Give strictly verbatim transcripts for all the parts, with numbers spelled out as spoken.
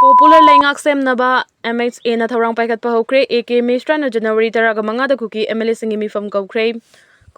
Popular ꯂꯩꯉꯥꯛ ꯁꯦꯝꯅꯕ M H A ꯅ ꯊꯧꯔꯥꯡ ꯄꯥꯏꯈꯠꯄ ꯍꯧꯈ꯭ꯔꯦ꯫ A K ꯃꯤꯁ꯭ꯔꯥꯅ January ꯇꯔꯥꯒ ꯃꯉꯥꯗ ꯀꯨꯀꯤ M L A ꯁꯤꯡꯒꯤ ꯃꯤꯐꯝ ꯀꯧꯈ꯭ꯔꯦ꯫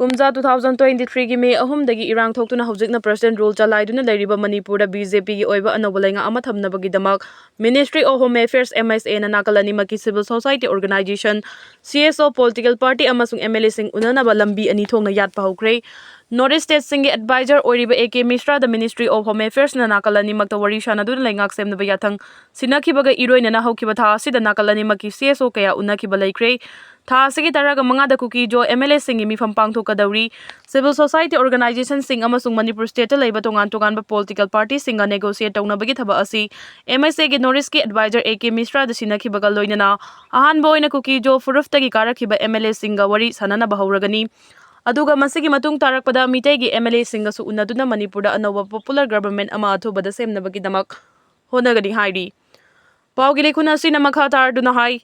ꯀꯨꯝꯖꯥ two thousand twenty three ꯒꯤ May ꯑꯍꯨꯝꯗꯒꯤ ꯏꯔꯥꯡ ꯊꯣꯛꯇꯨꯅ ꯍꯧꯖꯤꯛꯅ President Rule ꯆꯂꯥꯏꯗꯨꯅ ꯂꯩꯔꯤꯕ ꯃꯅꯤꯄꯨꯔꯗ B J P ꯒꯤ ꯑꯣꯏꯕ ꯑꯅꯧꯕ ꯂꯩꯉꯥꯛ ꯑꯃ ꯊꯝꯅꯕꯒꯤꯗꯃꯛ Ministry of Home Affairs, M H A ꯅ ꯅꯥꯀꯜ ꯑꯅꯤꯃꯛꯀꯤ civil society organization, C S O, political party ꯑꯃꯁꯨꯡ M L A ꯁꯤꯡ ꯎꯅꯅꯕ ꯂꯝꯕꯤ ꯑꯅꯤ ꯊꯣꯛꯅ ꯌꯥꯠꯄ ꯍꯧꯈ꯭ꯔꯦ꯫ North East state ꯁꯤꯡꯒꯤ advisor ꯑꯣꯏꯔꯤꯕ A K ꯃꯤꯁ꯭ꯔꯥꯗ Ministry of Home Affairs ꯅ ꯅꯥꯀꯜ ꯑꯅꯤꯃꯛꯇ ꯋꯥꯔꯤ ꯁꯥꯅꯗꯨꯅ ꯂꯩꯉꯥꯛ ꯁꯦꯝꯅꯕ ꯌꯥꯊꯪ ꯁꯤꯟꯅꯈꯤꯕꯒ ꯏꯔꯣꯏꯅꯅ ꯍꯧꯈꯤꯕ ꯊꯥ ꯑꯁꯤꯗ ꯅꯥꯀꯜ ꯑꯅꯤꯃꯛꯀꯤ C S O ꯀꯌꯥ ꯎꯅꯈꯤꯕ ꯂꯩꯈ꯭ꯔꯦ꯫ ꯊꯥ ꯑꯁꯤꯒꯤ ꯇꯔꯥꯒ ꯃꯉꯥꯗ ꯀꯨꯀꯤ-ꯖꯣ M L A ꯁꯤꯡꯒꯤ ꯃꯤꯐꯝ ꯄꯥꯡꯊꯣꯛꯀꯗꯧꯔꯤ꯫ Civil society organization ꯁꯤꯡ ꯑꯃꯁꯨꯡ ꯃꯅꯤꯄꯨꯔ state ꯇ ꯂꯩꯕ ꯇꯣꯉꯥꯟ ꯇꯣꯉꯥꯟꯕ political party ꯁꯤꯡꯒ negotiate ꯇꯧꯅꯕꯒꯤ ꯊꯕꯛ ꯑꯁꯤ M H A ꯒꯤ North East ꯀꯤ advisor A K ꯃꯤꯁ꯭ꯔꯥꯗ ꯁꯤꯟꯅꯈꯤꯕꯒ ꯂꯣꯏꯅꯅ ꯑꯍꯥꯟꯕ ꯑꯣꯏꯅ ꯀꯨꯀꯤ-ꯖꯣ ꯐꯨꯔꯨꯞꯇꯒꯤ ꯀꯥꯔꯛꯈꯤꯕ M L A ꯁꯤꯡꯒ ꯋꯥꯔꯤ ꯁꯥꯅꯅꯕ ꯍꯧꯔꯒꯅꯤ꯫ ꯑꯗꯨꯒ ꯃꯁꯤꯒꯤ ꯃꯇꯨꯡ ꯇꯥꯔꯛꯄꯗ ꯃꯤꯇꯩꯒꯤ M L A ꯁꯤꯡꯒꯁꯨ ꯎꯅꯗꯨꯅ ꯃꯅꯤꯄꯨꯔꯗ ꯑꯅꯧꯕ popular government ꯑꯃ ꯑꯊꯨꯕꯗ ꯁꯦꯝꯅꯕꯒꯤꯗꯃꯛ ꯍꯣꯠꯅꯒꯅꯤ ꯍꯥꯏꯔꯤ꯫ ꯄꯥꯎꯒꯤ ꯂꯩꯈꯨꯟ ꯑꯁꯤꯅ ꯃꯈꯥ ꯇꯥꯔꯗꯨꯅ ꯍꯥꯏ,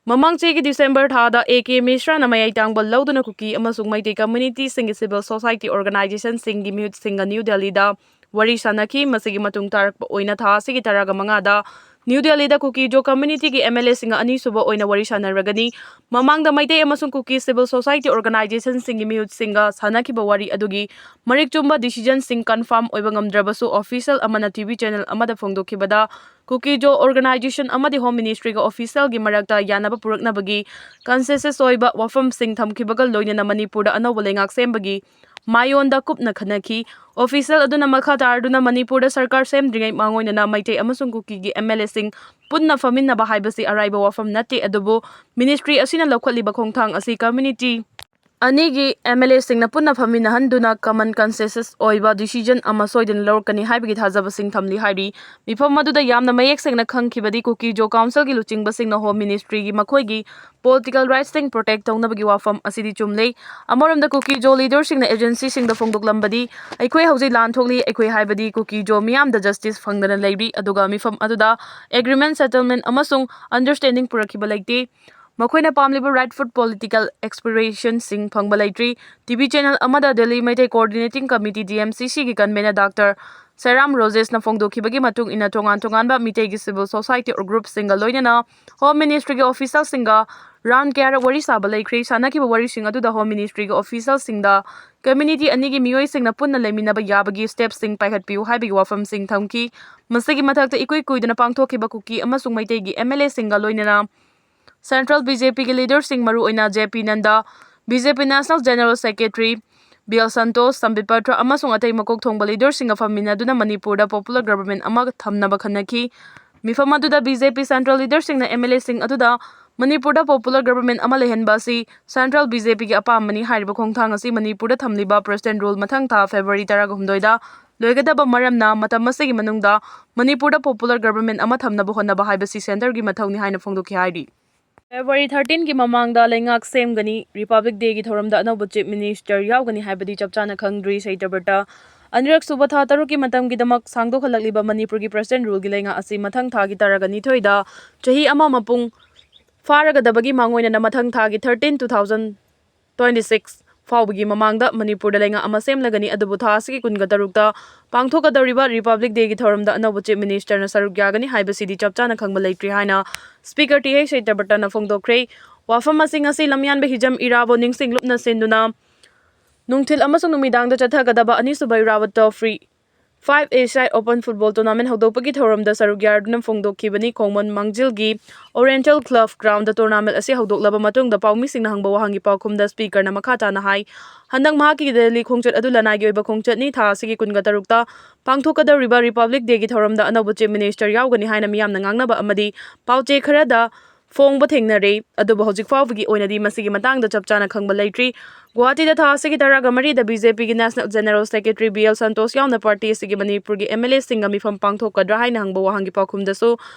ꯃꯃꯥꯡ ꯆꯍꯤꯒꯤ December ꯊꯥꯗ A K ꯃꯤꯁ꯭ꯔꯥꯅ ꯃꯌꯥꯏ ꯇꯥꯡꯕ ꯂꯧꯗꯨꯅ ꯀꯨꯀꯤ ꯑꯃꯁꯨꯡ ꯃꯩꯇꯩ community ꯁꯤꯡꯒꯤ civil society organization ꯁꯤꯡꯒꯤ ꯃꯤꯍꯨꯠꯁꯤꯡꯒ New Delhi ꯗ ꯋꯥꯔꯤ ꯁꯥꯅꯈꯤ꯫ ꯃꯁꯤꯒꯤ ꯃꯇꯨꯡ ꯇꯥꯔꯛꯄ ꯑꯣꯏꯅ ꯊꯥ ꯑꯁꯤꯒꯤ ꯇꯔꯥꯒ ꯃꯉꯥꯗ New Delhi ꯗ ꯀꯨꯀꯤ-ꯖꯣ community ꯒꯤ M L A ꯁꯤꯡꯒ ꯑꯅꯤꯁꯨꯕ ꯑꯣꯏꯅ ꯋꯥꯔꯤ ꯁꯥꯅꯔꯒꯅꯤ꯫ ꯃꯃꯥꯡꯗ ꯃꯩꯇꯩ ꯑꯃꯁꯨꯡ ꯀꯨꯀꯤ civil society organization ꯁꯤꯡꯒꯤ ꯃꯤꯍꯨꯠꯁꯤꯡꯒ ꯁꯥꯅꯈꯤꯕ ꯋꯥꯔꯤ ꯑꯗꯨꯒꯤ ꯃꯔꯤꯛ ꯆꯨꯝꯕ decision ꯁꯤꯡ confirm ꯑꯣꯏꯕ ꯉꯝꯗ꯭ꯔꯕꯁꯨ, official ꯑꯃꯅ T V channel ꯑꯃꯗ ꯐꯣꯡꯗꯣꯛꯈꯤꯕꯗ, ꯀꯨꯀꯤ-ꯖꯣ organization ꯑꯃꯗꯤ Home Ministry ꯒ official ꯒꯤ ꯃꯔꯛꯇ ꯌꯥꯅꯕ ꯄꯨꯔꯛꯅꯕꯒꯤ consensus ꯑꯣꯏꯕ ꯋꯥꯐꯝꯁꯤꯡ ꯊꯝꯈꯤꯕꯒ ꯂꯣꯏꯅꯅ ꯃꯅꯤꯄꯨꯔꯗ ꯑꯅꯧꯕ ꯂꯩꯉꯥꯛ ꯁꯦꯝꯕꯒꯤ ꯃꯥꯏꯑꯣꯟꯗ ꯀꯨꯞꯅ ꯈꯟꯅꯈꯤ꯫ Official ꯑꯗꯨꯅ ꯃꯈꯥ ꯇꯥꯔꯗꯨꯅ ꯃꯅꯤꯄꯨꯔꯗ ꯁꯔꯀꯥꯔ ꯁꯦꯝꯗ꯭ꯔꯤꯉꯩ ꯃꯥꯡꯑꯣꯏꯅꯅ ꯃꯩꯇꯩ ꯑꯃꯁꯨꯡ ꯀꯨꯀꯤꯒꯤ M L A ꯁꯤꯡ ꯄꯨꯟꯅ ꯐꯝꯃꯤꯟꯅꯕ ꯍꯥꯏꯕꯁꯤ ꯑꯔꯥꯏꯕ ꯋꯥꯐꯝ ꯅꯠꯇꯦ, ꯑꯗꯨꯕꯨ ministry ꯑꯁꯤꯅ ꯂꯧꯈꯠꯂꯤꯕ ꯈꯣꯡꯊꯥꯡ ꯑꯁꯤ community ꯑꯅꯤꯒꯤ M L A ꯁꯤꯡꯅ ꯄꯨꯟꯅ ꯐꯝꯃꯤꯟꯅꯍꯟꯗꯨꯅ common consensus ꯑꯣꯏꯕ decision ꯑꯃ ꯁꯣꯏꯗꯅ ꯂꯧꯔꯛꯀꯅꯤ ꯍꯥꯏꯕꯒꯤ ꯊꯥꯖꯕꯁꯤꯡ ꯊꯝꯂꯤ ꯍꯥꯏꯔꯤ꯫ ꯃꯤꯐꯝ ꯑꯗꯨꯗ ꯌꯥꯝꯅ ꯃꯌꯦꯛ ꯁꯦꯡꯅ ꯈꯪꯈꯤꯕꯗꯤ ꯀꯨꯀꯤ-ꯖꯣ council ꯒꯤ ꯂꯨꯆꯤꯡꯕꯁꯤꯡꯅ Home Ministry ꯒꯤ ꯃꯈꯣꯏꯒꯤ political rights ꯁꯤꯡ protect ꯇꯧꯅꯕꯒꯤ ꯋꯥꯐꯝ ꯑꯁꯤꯗꯤ ꯆꯨꯝꯂꯦ꯫ ꯑꯃꯔꯣꯝꯗ ꯀꯨꯀꯤ-ꯖꯣ leader ꯁꯤꯡꯅ agency ꯁꯤꯡꯗ ꯐꯣꯡꯗꯣꯛꯂꯝꯕꯗꯤ, "ꯑꯩꯈꯣꯏ ꯍꯧꯖꯤꯛ ꯂꯥꯟ ꯊꯣꯛꯂꯤ, ꯑꯩꯈꯣꯏ ꯍꯥꯏꯕꯗꯤ ꯀꯨꯀꯤ-ꯖꯣ ꯃꯤꯌꯥꯝꯗ justice ꯐꯪꯗꯅ ꯂꯩꯔꯤ, ꯑꯗꯨꯒ ꯃꯤꯐꯝ ꯑꯗꯨꯗ agreement, settlement ꯑꯃꯁꯨꯡ understanding ꯄꯨꯔꯛꯈꯤꯕ ꯂꯩꯇꯦ"꯫ ꯃꯈꯣꯏꯅ ꯄꯥꯝꯂꯤꯕ right foot political aspirationꯁꯤꯡ ꯐꯪꯕ ꯂꯩꯇ꯭ꯔꯤ꯫ ꯇꯤ ꯚꯤ channel ꯑꯃꯗ Delhi Meitei Coordinating Committee, D M C Cꯒꯤ convener Doctor ꯁꯦꯔꯥꯝ ꯔꯣꯖꯦꯁꯅ ꯐꯣꯡꯗꯣꯛꯈꯤꯕꯒꯤ ꯃꯇꯨꯡ ꯏꯟꯅ, ꯇꯣꯉꯥꯟ ꯇꯣꯉꯥꯟꯕ ꯃꯤꯇꯩꯒꯤ civil society groupꯁꯤꯡꯒ ꯂꯣꯏꯅꯅ Home Ministryꯒꯤ officialꯁꯤꯡꯒ round ꯀꯌꯥꯔꯛ ꯋꯥꯔꯤ ꯁꯥꯕ ꯂꯩꯈ꯭ꯔꯤ꯫ ꯁꯥꯟꯅꯈꯤꯕ ꯋꯥꯔꯤꯁꯤꯡ ꯑꯗꯨꯗ Home Ministryꯒꯤ officialꯁꯤꯡꯗ community ꯑꯅꯤꯒꯤ ꯃꯤꯑꯣꯏꯁꯤꯡꯅ ꯄꯨꯟꯅ ꯂꯩꯃꯤꯟꯅꯕ ꯌꯥꯕꯒꯤ stepꯁꯤꯡ ꯄꯥꯏꯈꯠꯄꯤꯌꯨ ꯍꯥꯏꯕꯒꯤ ꯋꯥꯐꯝꯁꯤꯡ ꯊꯝꯈꯤ꯫ ꯃꯁꯤꯒꯤ ꯃꯊꯛꯇ, ꯏꯀꯨꯏ ꯀꯨꯏꯗꯅ ꯄꯥꯡꯊꯣꯛꯈꯤꯕ ꯀꯨꯀꯤ ꯑꯃꯁꯨꯡ ꯃꯩꯇꯩꯒꯤ M L Aꯁꯤꯡꯒ ꯂꯣꯏꯅꯅ Central B J Pꯒꯤ leaderꯁꯤꯡ, ꯃꯔꯨꯑꯣꯏꯅ J P Nanda, B J P National General Secretary B L Santosh, ꯁꯝꯕꯤꯠ Patra ꯑꯃꯁꯨꯡ ꯑꯇꯩ ꯃꯀꯣꯛ ꯊꯣꯡꯕ leaderꯁꯤꯡꯒ ꯐꯝꯃꯤꯟꯅꯗꯨꯅ ꯃꯅꯤꯄꯨꯔꯗ popular government ꯑꯃ ꯊꯝꯅꯕ ꯈꯟꯅꯈꯤ꯫ ꯃꯤꯐꯝ ꯑꯗꯨꯗ B J P central leaderꯁꯤꯡꯅ M L Aꯁꯤꯡ ꯑꯗꯨꯗ ꯃꯅꯤꯄꯨꯔꯗ popular government ꯑꯃ ꯂꯩꯍꯟꯕ ꯑꯁꯤ Central B J Pꯒꯤ ꯑꯄꯥꯝꯕꯅꯤ꯫ ꯍꯥꯏꯔꯤꯕ ꯈꯣꯡꯊꯥꯡ ꯑꯁꯤ ꯃꯅꯤꯄꯨꯔꯗ ꯊꯝꯂꯤꯕ President Rule ꯃꯊꯪ ꯊꯥ February ꯇꯔꯥꯍꯨꯝꯗꯣꯏꯗ ꯂꯣꯏꯒꯗꯕ ꯃꯔꯝꯅ, ꯃꯇꯝ ꯑꯁꯤꯒꯤ ꯃꯅꯨꯡꯗ ꯃꯅꯤꯄꯨꯔꯗ popular government ꯑꯃ ꯊꯝꯅꯕ ꯍꯣꯠꯅꯕ ꯍꯥꯏꯕꯁꯤ centreꯒꯤ ꯃꯊꯧꯅꯤ ꯍꯥꯏꯅ ꯐꯣꯡꯗꯣꯛꯈꯤ ꯍꯥꯏꯔꯤ꯫ February thirteenꯒꯤ ꯃꯃꯥꯡꯗ ꯂꯩꯉꯥꯛ ꯁꯦꯝꯒꯅꯤ, Republic Dayꯒꯤ ꯊꯧꯔꯝꯗ ꯑꯅꯧꯕ Chief Minister ꯌꯥꯎꯒꯅꯤ ꯍꯥꯏꯕꯗꯤ ꯆꯞ ꯆꯥꯅ ꯈꯪꯗ꯭ꯔꯤ꯫ ꯁꯩꯇꯕ꯭ꯔꯇ ꯑꯅꯤꯔꯛ ꯁꯨꯕ ꯊꯥ ꯇꯔꯨꯛꯀꯤ ꯃꯇꯝꯒꯤꯗꯃꯛ ꯁꯥꯡꯗꯣꯛꯍꯜꯂꯛꯂꯤꯕ ꯃꯅꯤꯄꯨꯔꯒꯤ President Ruleꯒꯤ ꯂꯩꯉꯥꯛ ꯑꯁꯤ ꯃꯊꯪ ꯊꯥꯒꯤ ꯇꯔꯥꯒ ꯅꯤꯊꯣꯏꯗ ꯆꯍꯤ ꯑꯃ ꯃꯄꯨꯡ ꯐꯥꯔꯒꯗꯕꯒꯤ ꯃꯥꯡꯑꯣꯏꯅꯅ ꯃꯊꯪ ꯊꯥꯒꯤ thirteen two thousand twenty six ꯐꯥꯎꯕꯒꯤ ꯃꯃꯥꯡꯗ ꯃꯅꯤꯄꯨꯔꯗ ꯂꯩꯉꯥꯛ ꯑꯃ ꯁꯦꯝꯂꯒꯅꯤ꯫ ꯑꯗꯨꯕꯨ ꯊꯥ ꯑꯁꯤꯒꯤ ꯀꯨꯟꯒ ꯇꯔꯨꯛꯇ ꯄꯥꯡꯊꯣꯛꯀꯗꯧꯔꯤꯕ Republic Dayꯒꯤ ꯊꯧꯔꯝꯗ ꯑꯅꯧꯕ Chief Ministerꯅ ꯁꯔꯨꯛ ꯌꯥꯒꯅꯤ ꯍꯥꯏꯕꯁꯤꯗꯤ ꯆꯞ ꯆꯥꯅ ꯈꯪꯕ ꯂꯩꯇ꯭ꯔꯤ ꯍꯥꯏꯅ Speaker ꯇꯤ ꯑꯩꯆ ꯁꯩꯇꯕ꯭ꯔꯇꯅ ꯐꯣꯡꯗꯣꯛꯈ꯭ꯔꯦ꯫ ꯋꯥꯐꯝ ꯑꯁꯤ ꯉꯁꯤ ꯂꯝꯌꯥꯟꯕ ꯍꯤꯖꯝ ꯏꯔꯥꯕꯣꯠ ꯅꯤꯡꯁꯤꯡ ꯂꯨꯞꯅ ꯁꯤꯟꯗꯨꯅ ꯅꯨꯡꯊꯤꯜ ꯑꯃꯁꯨꯡ ꯅꯨꯃꯤꯗꯥꯡꯗ ꯆꯠꯊꯒꯗꯕ ꯑꯅꯤꯁꯨꯕ ꯏꯔꯥꯕꯣꯠ Trophy five A-side open football tournament ꯍꯧꯗꯣꯛꯄꯒꯤ ꯊꯧꯔꯝꯗ ꯁꯔꯨꯛ ꯌꯥꯗꯨꯅ ꯐꯣꯡꯗꯣꯛꯈꯤꯕꯅꯤ꯫ ꯈꯣꯡꯃꯟ ꯃꯥꯡꯖꯤꯜꯒꯤ Oriental Club groundꯗ tournamentꯑꯁꯤ ꯍꯧꯗꯣꯛꯂꯕ ꯃꯇꯨꯡꯗ ꯄꯥꯎꯃꯤꯁꯤꯡꯅ ꯍꯪꯕ ꯋꯥꯍꯪꯒꯤ ꯄꯥꯎꯈꯨꯝꯗ Speakerꯅ ꯃꯈꯥ ꯇꯥꯅ ꯍꯥꯏ, ꯍꯟꯗꯛ ꯃꯍꯥꯛꯀꯤ Delhi ꯈꯣꯡꯆꯠ ꯑꯗꯨ ꯂꯅꯥꯏꯒꯤ ꯑꯣꯏꯕ ꯈꯣꯡꯆꯠꯅꯤ꯫ ꯊꯥ ꯑꯁꯤꯒꯤ ꯀꯨꯟꯒ ꯇꯔꯨꯛꯇ ꯄꯥꯡꯊꯣꯛꯀꯗꯧꯔꯤꯕ Republic Dayꯒꯤ ꯊꯧꯔꯝꯗ ꯑꯅꯧꯕ Chief Minister ꯌꯥꯎꯒꯅꯤ ꯍꯥꯏꯅ ꯃꯤꯌꯥꯝꯅ ꯉꯥꯡꯅꯕ ꯑꯃꯗꯤ ꯄꯥꯎꯆꯦ ꯈꯔꯗ ꯐꯣꯡꯕ ꯊꯦꯡꯅꯔꯦ꯫ ꯑꯗꯨꯕꯨ ꯍꯧꯖꯤꯛ ꯐꯥꯎꯕꯒꯤ ꯑꯣꯏꯅꯗꯤ ꯃꯁꯤꯒꯤ ꯃꯇꯥꯡꯗ ꯆꯞ ꯆꯥꯅ ꯈꯪꯕ ꯂꯩꯇ꯭ꯔꯤ꯫ ꯒꯨꯋꯥꯍꯥꯇꯤꯗ ꯊꯥ ꯑꯁꯤꯒꯤ ꯇꯔꯥꯒ ꯃꯔꯤꯗ B J Pꯒꯤ National General Secretary B L Santosh ꯌꯥꯎꯅ party ꯑꯁꯤꯒꯤ ꯃꯅꯤꯄꯨꯔꯒꯤ M L Aꯁꯤꯡꯒ ꯃꯤꯐꯝ ꯄꯥꯡꯊꯣꯛꯀꯗ꯭ꯔꯥ ꯍꯥꯏꯅ ꯍꯪꯕ ꯋꯥꯍꯪꯒꯤ ꯄꯥꯎꯈꯨꯝꯗꯁꯨ,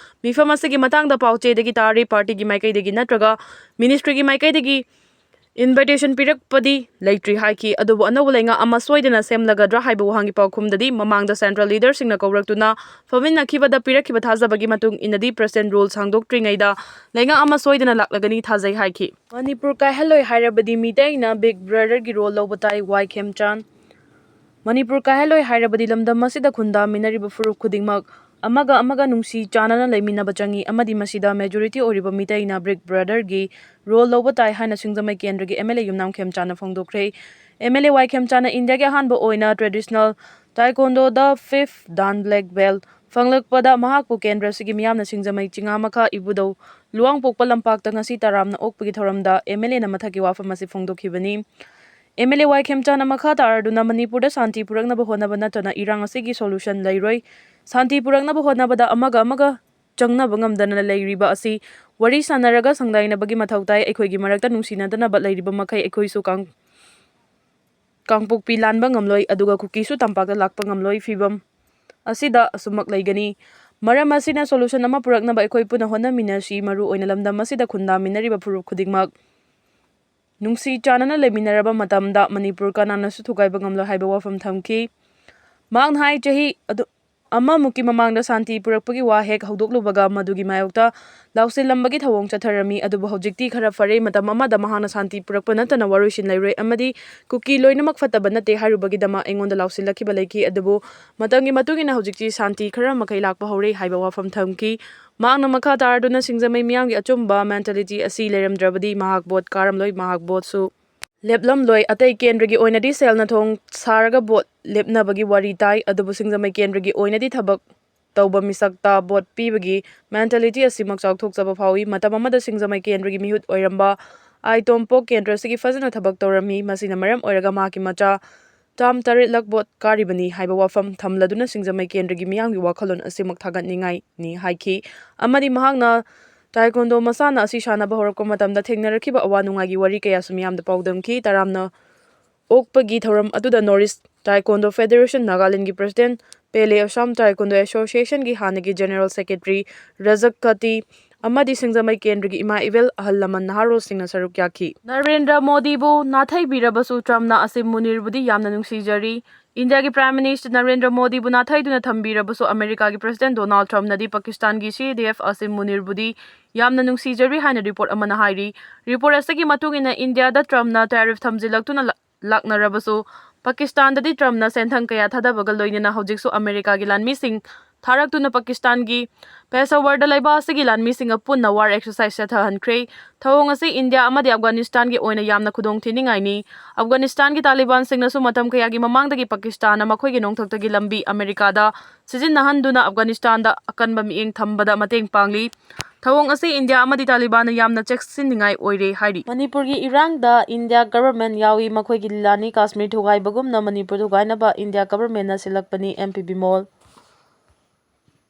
ꯃꯤꯐꯝ ꯑꯁꯤꯒꯤ ꯃꯇꯥꯡꯗ ꯄꯥꯎꯆꯦꯗꯒꯤ ꯇꯥꯔꯤ, partyꯒꯤ ꯃꯥꯏꯀꯩꯗꯒꯤ ꯅꯠꯇ꯭ꯔꯒ ministryꯒꯤ ꯃꯥꯏꯀꯩꯗꯒꯤ invitation ꯄꯤꯔꯛꯄꯗꯤ ꯂꯩꯇ꯭ꯔꯤ ꯍꯥꯏꯈꯤ꯫ ꯑꯗꯨꯕꯨ ꯑꯅꯧꯕ ꯂꯩꯉꯥꯛ ꯑꯃ ꯁꯣꯏꯗꯅ ꯁꯦꯝꯂꯒꯗ꯭ꯔꯥ ꯍꯥꯏꯕ ꯋꯥꯍꯪꯒꯤ ꯄꯥꯎꯈꯨꯝꯗꯗꯤ ꯃꯃꯥꯡꯗ central leaderꯁꯤꯡꯅ ꯀꯧꯔꯛꯇꯨꯅ ꯐꯝꯃꯤꯟꯅꯈꯤꯕꯗ ꯄꯤꯔꯛꯈꯤꯕ ꯊꯥꯖꯕꯒꯤ ꯃꯇꯨꯡ ꯏꯟꯅꯗꯤ present rule ꯁꯥꯡꯗꯣꯛꯇ꯭ꯔꯤꯉꯩꯗ ꯂꯩꯉꯥꯛ ꯑꯃ ꯁꯣꯏꯗꯅ ꯂꯥꯛꯂꯒꯅꯤ ꯊꯥꯖꯩ ꯍꯥꯏꯈꯤ꯫ ꯃꯅꯤꯄꯨꯔ ꯀꯥꯏꯍꯜꯂꯣꯏ ꯍꯥꯏꯔꯕꯗꯤ ꯃꯤꯇꯩꯅ Big Brotherꯒꯤ role ꯂꯧꯕ ꯇꯥꯏ, ꯋꯥꯏ ꯈꯦꯝꯆꯥꯟ꯫ ꯃꯅꯤꯄꯨꯔ ꯀꯥꯏꯍꯜꯂꯣꯏ ꯍꯥꯏꯔꯕꯗꯤ ꯂꯝꯗꯝ ꯑꯁꯤꯗ ꯈꯨꯟꯗꯥꯃꯤꯟꯅꯔꯤꯕ ꯐꯨꯔꯨꯞ ꯈꯨꯗꯤꯡꯃꯛ ꯑꯃꯒ ꯑꯃꯒ ꯅꯨꯡꯁꯤ ꯆꯥꯟꯅꯅ ꯂꯩꯃꯤꯟꯅꯕ ꯆꯪꯏ ꯑꯃꯗꯤ ꯃꯁꯤꯗ majority ꯑꯣꯏꯔꯤꯕ ꯃꯤꯇꯩꯅ Big Brotherꯒꯤ role ꯂꯧꯕ ꯇꯥꯏ ꯍꯥꯏꯅ ꯁꯤꯡꯖꯃꯩ ꯀꯦꯟꯗ꯭ꯔꯒꯤ MLA ꯌꯨꯝꯅꯥꯝ ꯈꯦꯝꯆꯥꯟꯅ ꯐꯣꯡꯗꯣꯛꯈ꯭ꯔꯦ꯫ MLA ꯋꯥꯏ ꯈꯦꯝꯆꯥꯟꯅ ꯏꯟꯗꯤꯌꯥꯒꯤ ꯑꯍꯥꯟꯕ ꯑꯣꯏꯅ traditional taekwondoꯗ fifth dan black belt ꯐꯪꯂꯛꯄꯗ ꯃꯍꯥꯛꯄꯨ ꯀꯦꯟꯗ꯭ꯔ ꯑꯁꯤꯒꯤ ꯃꯤꯌꯥꯝꯅ ꯁꯤꯡꯖꯃꯩ ꯆꯤꯉꯥꯃꯈꯥ ꯏꯕꯨꯙꯧ ꯂꯨꯋꯥꯡꯄꯣꯛꯄ ꯂꯝꯄꯥꯛꯇ ꯉꯁꯤ ꯇꯔꯥꯝꯅ ꯑꯣꯛꯄꯒꯤ ꯊꯧꯔꯝꯗ MLAꯅ ꯃꯊꯛꯀꯤ ꯋꯥꯐꯝ ꯑꯁꯤ ꯐꯣꯡꯗꯣꯛꯈꯤꯕꯅꯤ꯫ MLA ꯋꯥꯏ ꯈꯦꯝꯆꯥꯟꯅ ꯃꯈꯥ ꯇꯥꯔꯗꯨꯅ ꯃꯅꯤꯄꯨꯔꯗ ꯁꯥꯟꯇꯤ ꯄꯨꯔꯛꯅꯕ ꯍꯣꯠꯅꯕ ꯅꯠꯇꯅ ꯏꯔꯥꯡ ꯑꯁꯤꯒꯤ solution ꯂꯩꯔꯣꯏ꯫ ꯁꯥꯟꯇꯤ ꯄꯨꯔꯛꯅꯕ ꯍꯣꯠꯅꯕꯗ ꯑꯃꯒ ꯑꯃꯒ ꯆꯪꯅꯕ ꯉꯝꯗꯅ ꯂꯩꯔꯤꯕ ꯑꯁꯤ ꯋꯥꯔꯤ ꯁꯥꯟꯅꯔꯒ ꯁꯪꯗꯥꯏꯅꯕꯒꯤ ꯃꯊꯧ ꯇꯥꯏ꯫ ꯑꯩꯈꯣꯏꯒꯤ ꯃꯔꯛꯇ ꯅꯨꯡꯁꯤꯅꯗꯅꯕ ꯂꯩꯔꯤꯕ ꯃꯈꯩ ꯑꯩꯈꯣꯏꯁꯨ ꯀꯥꯡ-, ꯀꯥꯡꯄꯣꯛꯄꯤ ꯂꯥꯟꯕ ꯉꯝꯂꯣꯏ, ꯑꯗꯨꯒ ꯀꯨꯀꯤꯁꯨ ꯇꯝꯄꯥꯛꯇ ꯂꯥꯛꯄ ꯉꯝꯂꯣꯏ꯫ ꯐꯤꯕꯝ ꯑꯁꯤꯗ ꯑꯁꯨꯃꯛ ꯂꯩꯒꯅꯤ꯫ ꯃꯔꯝ ꯑꯁꯤꯅ solution ꯑꯃ ꯄꯨꯔꯛꯅꯕ ꯑꯩꯈꯣꯏ ꯄꯨꯟꯅ ꯍꯣꯠꯅꯃꯤꯟꯅꯁꯤ꯫ ꯃꯔꯨ ꯑꯣꯏꯅ ꯂꯝꯗꯝ ꯑꯁꯤꯗ ꯈꯨꯟꯗꯥꯃꯤꯟꯅꯔꯤꯕ ꯐꯨꯔꯨꯞ ꯈꯨꯗꯤꯡꯃꯛ ꯅꯨꯡꯁꯤ ꯆꯥꯟꯅꯅ ꯂꯩꯃꯤꯟꯅꯔꯕ ꯃꯇꯝꯗ ꯃꯅꯤꯄꯨꯔ ꯀꯅꯥꯅꯁꯨ ꯊꯨꯒꯥꯏꯕ ꯉꯝꯂꯣꯏ ꯍꯥꯏꯕ ꯋꯥꯐꯝ ꯊꯝꯈꯤ꯫ ꯃꯍꯥꯛꯅ ꯍꯥꯏ, ꯆꯍꯤ ꯑꯗꯨ ꯑꯃꯃꯨꯛꯀꯤ ꯃꯃꯥꯡꯗ ꯁꯥꯟꯇꯤ ꯄꯨꯔꯛꯄꯒꯤ ꯋꯥ ꯍꯦꯛ ꯍꯧꯗꯣꯛꯂꯨꯕꯒ ꯃꯗꯨꯒꯤ ꯃꯥꯌꯣꯛꯇ ꯂꯥꯎꯁꯤꯜꯂꯝꯕꯒꯤ ꯊꯧꯑꯣꯡ ꯆꯠꯊꯔꯝꯃꯤ, ꯑꯗꯨꯕꯨ ꯍꯧꯖꯤꯛꯇꯤ ꯈꯔ ꯐꯔꯦ꯫ ꯃꯇꯝ ꯑꯃꯗ ꯃꯍꯥꯛꯅ ꯁꯥꯟꯇꯤ ꯄꯨꯔꯛꯄ ꯅꯠꯇꯅ ꯋꯥꯔꯣꯏꯁꯤꯟ ꯂꯩꯔꯣꯏ ꯑꯃꯗꯤ ꯀꯨꯀꯤ ꯂꯣꯏꯅꯃꯛ ꯐꯠꯇꯕ ꯅꯠꯇꯦ ꯍꯥꯏꯔꯨꯕꯒꯤꯗꯃꯛ ꯑꯩꯉꯣꯟꯗ ꯂꯥꯎꯁꯤꯜꯂꯛꯈꯤꯕ ꯂꯩꯈꯤ, ꯑꯗꯨꯕꯨ ꯃꯇꯝꯒꯤ ꯃꯇꯨꯡ ꯏꯟꯅ ꯍꯧꯖꯤꯛꯇꯤ ꯁꯥꯟꯇꯤ ꯈꯔ ꯃꯈꯩ ꯂꯥꯛꯄ ꯍꯧꯔꯦ ꯍꯥꯏꯕ ꯋꯥꯐꯝ ꯊꯝꯈꯤ꯫ ꯃꯍꯥꯛꯅ ꯃꯈꯥ ꯇꯥꯔꯗꯨꯅ ꯁꯤꯡꯖꯃꯩ ꯃꯤꯌꯥꯝꯒꯤ ꯑꯆꯨꯝꯕ mentality ꯑꯁꯤ ꯂꯩꯔꯝꯗ꯭ꯔꯕꯗꯤ ꯃꯍꯥꯛ ꯚꯣꯠ ꯀꯥꯔꯝꯂꯣꯏ, ꯃꯍꯥꯛ ꯚꯣꯠꯁꯨ ꯂꯦꯞꯂꯝꯂꯣꯏ꯫ ꯑꯇꯩ ꯀꯦꯟꯗ꯭ꯔꯒꯤ ꯑꯣꯏꯅꯗꯤ ꯁꯦꯜꯅ ꯊꯣꯡ ꯁꯥꯔꯒ ꯚꯣꯠ ꯂꯦꯞꯅꯕꯒꯤ ꯋꯥꯔꯤ ꯇꯥꯏ, ꯑꯗꯨꯕꯨ ꯁꯤꯡꯖꯃꯩ ꯀꯦꯟꯗ꯭ꯔꯒꯤ ꯑꯣꯏꯅꯗꯤ ꯊꯕꯛ ꯇꯧꯕ ꯃꯤꯁꯛꯇ ꯚꯣꯠ ꯄꯤꯕꯒꯤ mentality ꯑꯁꯤꯃꯛ ꯆꯥꯎꯊꯣꯛꯆꯕ ꯐꯥꯎꯏ꯫ ꯃꯇꯝ ꯑꯃꯗ ꯁꯤꯡꯖꯃꯩ ꯀꯦꯟꯗ꯭ꯔꯒꯤ ꯃꯤꯍꯨꯠ ꯑꯣꯏꯔꯝꯕ ꯑꯥꯏ ꯇꯣꯝꯄꯣꯛ ꯀꯦꯟꯗ꯭ꯔ ꯑꯁꯤꯒꯤ ꯐꯖꯅ ꯊꯕꯛ ꯇꯧꯔꯝꯃꯤ꯫ ꯃꯁꯤꯅ ꯃꯔꯝ ꯑꯣꯏꯔꯒ ꯃꯍꯥꯛꯀꯤ ꯃꯆꯥ term ꯇꯔꯦꯠꯂꯛ ꯚꯣꯠ ꯀꯥꯔꯤꯕꯅꯤ ꯍꯥꯏꯕ ꯋꯥꯐꯝ ꯊꯝꯂꯗꯨꯅ ꯁꯤꯡꯖꯃꯩ ꯀꯦꯟꯗ꯭ꯔꯒꯤ ꯃꯤꯌꯥꯝꯒꯤ ꯋꯥꯈꯜꯂꯣꯟ ꯑꯁꯤꯃꯛ ꯊꯥꯒꯠꯅꯤꯡꯉꯥꯏꯅꯤ ꯍꯥꯏꯈꯤ꯫ ꯑꯃꯗꯤ ꯃꯍꯥꯛꯅ taekwondo ꯃꯁꯥꯟꯅ ꯑꯁꯤ ꯁꯥꯟꯅꯕ ꯍꯧꯔꯛꯄ ꯃꯇꯝꯗ ꯊꯦꯡꯅꯔꯛꯈꯤꯕ ꯑꯋꯥ ꯅꯨꯡꯉꯥꯏꯒꯤ ꯋꯥꯔꯤ ꯀꯌꯥꯁꯨ ꯃꯤꯌꯥꯝꯗ ꯄꯥꯎꯗꯝꯈꯤ꯫ ꯇꯔꯥꯝꯅ ꯑꯣꯛꯄꯒꯤ ꯊꯧꯔꯝ ꯑꯗꯨꯗ North East Taekwondo Federation Nagalandꯒꯤ president, Pele Assam Taekwondo Associationꯒꯤ ꯍꯥꯟꯅꯒꯤ general secretary ꯔꯖꯛ ꯀꯇꯤ, ꯑꯃꯗꯤ ꯁꯤꯡꯖꯃꯩ ꯀꯦꯟꯗ꯭ꯔꯒꯤ ꯏꯃꯥ ꯏꯕꯦꯜ, ꯑꯍꯜ ꯂꯃꯟ, ꯅꯍꯥꯔꯣꯜꯁꯤꯡꯅ ꯁꯔꯨꯛ ꯌꯥꯈꯤ꯫ ꯅꯔꯦꯟꯗ꯭ꯔ ꯃꯣꯗꯤꯕꯨ ꯅꯥꯊꯩꯕꯤꯔꯕꯁꯨ ꯇ꯭ꯔꯝꯞꯅ ꯑꯁꯤꯝ ꯃꯨꯅꯤꯔꯕꯨꯗꯤ ꯌꯥꯝꯅ ꯅꯨꯡꯁꯤꯖꯔꯤ꯫ ꯏꯟꯗꯤꯌꯥꯒꯤ Prime Minister ꯅꯔꯦꯟꯗ꯭ꯔ ꯃꯣꯗꯤꯕꯨ ꯅꯥꯊꯩꯗꯨꯅ ꯊꯝꯕꯤꯔꯕꯁꯨ ꯑꯃꯦꯔꯤꯀꯥꯒꯤ President Donald Trumpꯅꯗꯤ ꯄꯥꯀꯤꯁꯇꯥꯟꯒꯤ C D F ꯑꯁꯤꯝ ꯃꯨꯅꯤꯔꯕꯨꯗꯤ ꯌꯥꯝꯅ ꯅꯨꯡꯁꯤꯖꯔꯤ ꯍꯥꯏꯅ report ꯑꯃꯅ ꯍꯥꯏꯔꯤ꯫ Report ꯑꯁꯤꯒꯤ ꯃꯇꯨꯡ ꯏꯟꯅ ꯏꯟꯗꯤꯌꯥꯗ ꯇ꯭ꯔꯝꯞꯅ tariff ꯊꯝꯖꯤꯜꯂꯛꯇꯨꯅ ꯂꯥꯛꯅꯔꯕꯁꯨ, ꯄꯥꯀꯤꯁꯇꯥꯟꯗꯗꯤ ꯇ꯭ꯔꯝꯞꯅ ꯁꯦꯟꯊꯪ ꯀꯌꯥ ꯊꯥꯗꯕꯒ ꯂꯣꯏꯅꯅ ꯍꯧꯖꯤꯛꯁꯨ ꯑꯃꯦꯔꯤꯀꯥꯒꯤ ꯂꯥꯟꯃꯤꯁꯤꯡ ꯊꯥꯔꯛꯇꯨꯅ ꯄꯥꯀꯤꯁꯇꯥꯟꯒꯤ ꯄꯦꯁꯥꯋꯔꯗ ꯂꯩꯕꯥꯛ ꯑꯁꯤꯒꯤ ꯂꯥꯟꯃꯤꯁꯤꯡꯒ ꯄꯨꯟꯅ war exercise ꯆꯠꯊꯍꯟꯈ꯭ꯔꯦ꯫ ꯊꯧꯑꯣꯡ ꯑꯁꯤ ꯏꯟꯗꯤꯌꯥ ꯑꯃꯗꯤ ꯑꯐꯒꯥꯅꯤꯁꯇꯥꯟꯒꯤ ꯑꯣꯏꯅ ꯌꯥꯝꯅ ꯈꯨꯗꯣꯡꯊꯤꯅꯤꯡꯉꯥꯏꯅꯤ꯫ ꯑꯐꯒꯥꯅꯤꯁꯇꯥꯟꯒꯤ ꯇꯥꯂꯤꯕꯥꯟꯁꯤꯡꯅꯁꯨ ꯃꯇꯝ ꯀꯌꯥꯒꯤ ꯃꯃꯥꯡꯗꯒꯤ ꯄꯥꯀꯤꯁꯇꯥꯟꯅ ꯃꯈꯣꯏꯒꯤ ꯅꯣꯡꯊꯛꯇꯒꯤ ꯂꯝꯕꯤ ꯑꯃꯦꯔꯤꯀꯥꯗ ꯁꯤꯖꯤꯟꯅꯍꯟꯗꯨꯅ ꯑꯐꯒꯥꯅꯤꯁꯇꯥꯟꯗ ꯑꯀꯟꯕ ꯃꯤꯠꯌꯦꯡ ꯊꯝꯕꯗ ꯃꯇꯦꯡ ꯄꯥꯡꯂꯤ꯫ ꯊꯧꯑꯣꯡ ꯑꯁꯤ ꯏꯟꯗꯤꯌꯥ ꯑꯃꯗꯤ ꯇꯥꯂꯤꯕꯥꯟꯅ ꯌꯥꯝꯅ ꯆꯦꯛꯁꯤꯟꯅꯤꯡꯉꯥꯏ ꯑꯣꯏꯔꯦ ꯍꯥꯏꯔꯤ꯫ ꯃꯅꯤꯄꯨꯔꯒꯤ ꯏꯔꯥꯡꯗ ꯏꯟꯗꯤꯌꯥ government ꯌꯥꯎꯏ, ꯃꯈꯣꯏꯒꯤ ꯂꯤꯂꯥꯅꯤ ꯀꯥꯁꯃꯤꯔ ꯊꯨꯒꯥꯏꯕꯒꯨꯝꯅ ꯃꯅꯤꯄꯨꯔ ꯊꯨꯒꯥꯏꯅꯕ ꯏꯟꯗꯤꯌꯥ governmentꯅ ꯁꯤꯜꯂꯛꯄꯅꯤ, M P ꯕꯤꯃꯣꯜ꯫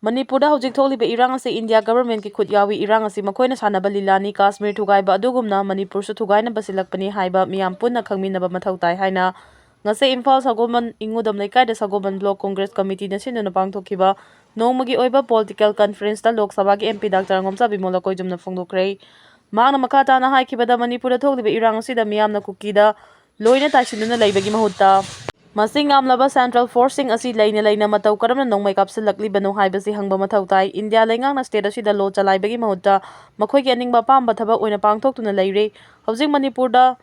ꯃꯅꯤꯄꯨꯔꯗ ꯍꯧꯖꯤꯛ ꯊꯣꯛꯂꯤꯕ ꯏꯔꯥꯡ ꯑꯁꯤ ꯏꯟꯗꯤꯌꯥ governmentꯀꯤ ꯈꯨꯠ ꯌꯥꯎꯏ꯫ ꯏꯔꯥꯡ ꯑꯁꯤ ꯃꯈꯣꯏꯅ ꯁꯥꯟꯅꯕ ꯂꯤꯂꯥꯅꯤ꯫ ꯀꯥꯁꯃꯤꯔ ꯊꯨꯒꯥꯏꯕ ꯑꯗꯨꯒꯨꯝꯅ ꯃꯅꯤꯄꯨꯔꯁꯨ ꯊꯨꯒꯥꯏꯅꯕ ꯁꯤꯜꯂꯛꯄꯅꯤ ꯍꯥꯏꯕ ꯃꯤꯌꯥꯝ ꯄꯨꯟꯅ ꯈꯪꯃꯤꯟꯅꯕ ꯃꯊꯧ ꯇꯥꯏ ꯍꯥꯏꯅ ꯉꯁꯤ ꯏꯝꯐꯥꯜ ꯁꯒꯣꯜꯕꯟ ꯏꯉꯨꯗꯝ ꯂꯩꯀꯥꯏꯗ ꯁꯒꯣꯜꯕꯟ Block Congress Committeeꯅ ꯁꯤꯟꯗꯨꯅ ꯄꯥꯡꯊꯣꯛꯈꯤꯕ ꯅꯣꯡꯃꯒꯤ ꯑꯣꯏꯕ political conferenceꯇ ꯂꯣꯛ ꯁꯚꯥꯒꯤ M P Doctor ꯑꯉꯣꯝꯆꯥ ꯕꯤꯃꯣꯜ ꯑꯀꯣꯏꯖꯨꯝꯅ ꯐꯣꯡꯗꯣꯛꯈ꯭ꯔꯦ꯫ ꯃꯍꯥꯛꯅ ꯃꯈꯥ ꯇꯥꯅ ꯍꯥꯏꯈꯤꯕꯗ, ꯃꯅꯤꯄꯨꯔꯗ ꯊꯣꯛꯂꯤꯕ ꯏꯔꯥꯡ ꯑꯁꯤꯗ ꯃꯤꯌꯥꯝꯅ ꯀꯨꯀꯤꯗ ꯂꯣꯏꯅ ꯇꯥꯏꯁꯤꯟꯗꯨꯅ ꯂꯩꯕꯒꯤ ꯃꯍꯨꯠꯇ, ꯃꯁꯤꯡ ꯌꯥꯝꯂꯕ central forceꯁꯤꯡ ꯑꯁꯤ ꯂꯩꯅ ꯂꯩꯅ ꯃꯇꯧ ꯀꯔꯝꯅ ꯅꯣꯡꯃꯩ ꯀꯥꯞꯁꯤꯜꯂꯛꯂꯤꯕꯅꯣ ꯍꯥꯏꯕꯁꯤ ꯍꯪꯕ ꯃꯊꯧ ꯇꯥꯏ꯫ ꯏꯟꯗꯤꯌꯥ ꯂꯩꯉꯥꯛꯅ state ꯑꯁꯤꯗ law ꯆꯂꯥꯏꯕꯒꯤ ꯃꯍꯨꯠꯇ ꯃꯈꯣꯏꯒꯤ ꯑꯅꯤꯡꯕ ꯑꯄꯥꯝꯕ ꯊꯕꯛ ꯑꯣꯏꯅ ꯄꯥꯡꯊꯣꯛꯇꯨꯅ ꯂꯩꯔꯦ꯫ ꯍꯧꯖꯤꯛ ꯃꯅꯤꯄꯨꯔꯗ